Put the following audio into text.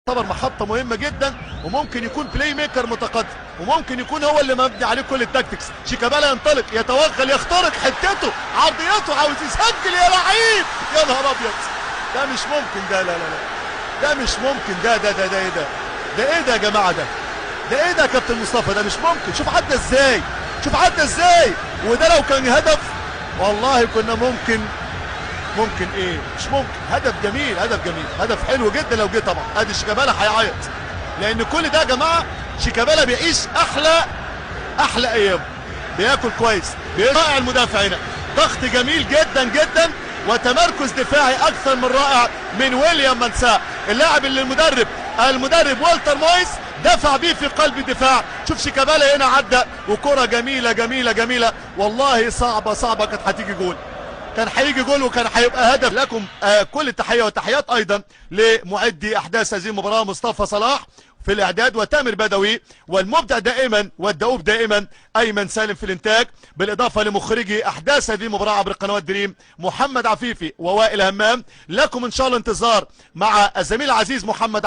يعتبر محطة مهمة جدا، وممكن يكون playmaker متقدم، وممكن يكون هو اللي مبني عليه كل ال tactics. شيكابالا ينطلق، يتوغل، يخترق حتته، عرضيته، عاوز يسجل يا لعيب، يا نهار ابيض، ده مش ممكن، ده لا لا لا، ده مش ممكن، ده ده ده ده ايه ده؟ ده ايه ده يا جماعة؟ ده ده ايه ده يا كابتن مصطفى؟ ده مش ممكن. شوف عدى ازاي، شوف عدى ازاي، وده لو كان هدف والله كنا ممكن ايه، مش ممكن. هدف جميل، هدف جميل، هدف حلو جدا لو جه طبعا. ادي شيكابالا هيعيط، لان كل ده يا جماعة شيكابالا بيعيش احلى ايامه، بياكل كويس، رائع المدافع هنا، ضغط جميل جدا جدا، وتمركز دفاعي اكثر من رائع من ويليام منسا، اللاعب اللي المدرب والتر مويس دفع بيه في قلب الدفاع. شوف شيكابالا هنا عدى، وكرة جميلة جميلة جميلة، والله صعبة صعبة، كانت هتيجي جول، كان هيجي جول وكان هيبقى هدف. لكم كل التحية والتحيات أيضا لمعدي أحداث هذه المباراة مصطفى صلاح في الإعداد، وتامر بدوي، والمبدع دائما والدؤوب دائما أيمن سالم في الإنتاج، بالإضافة لمخرجي أحداث هذه المباراة عبر قنوات دريم محمد عفيفي ووائل همام. لكم إن شاء الله انتظار مع الزميل العزيز محمد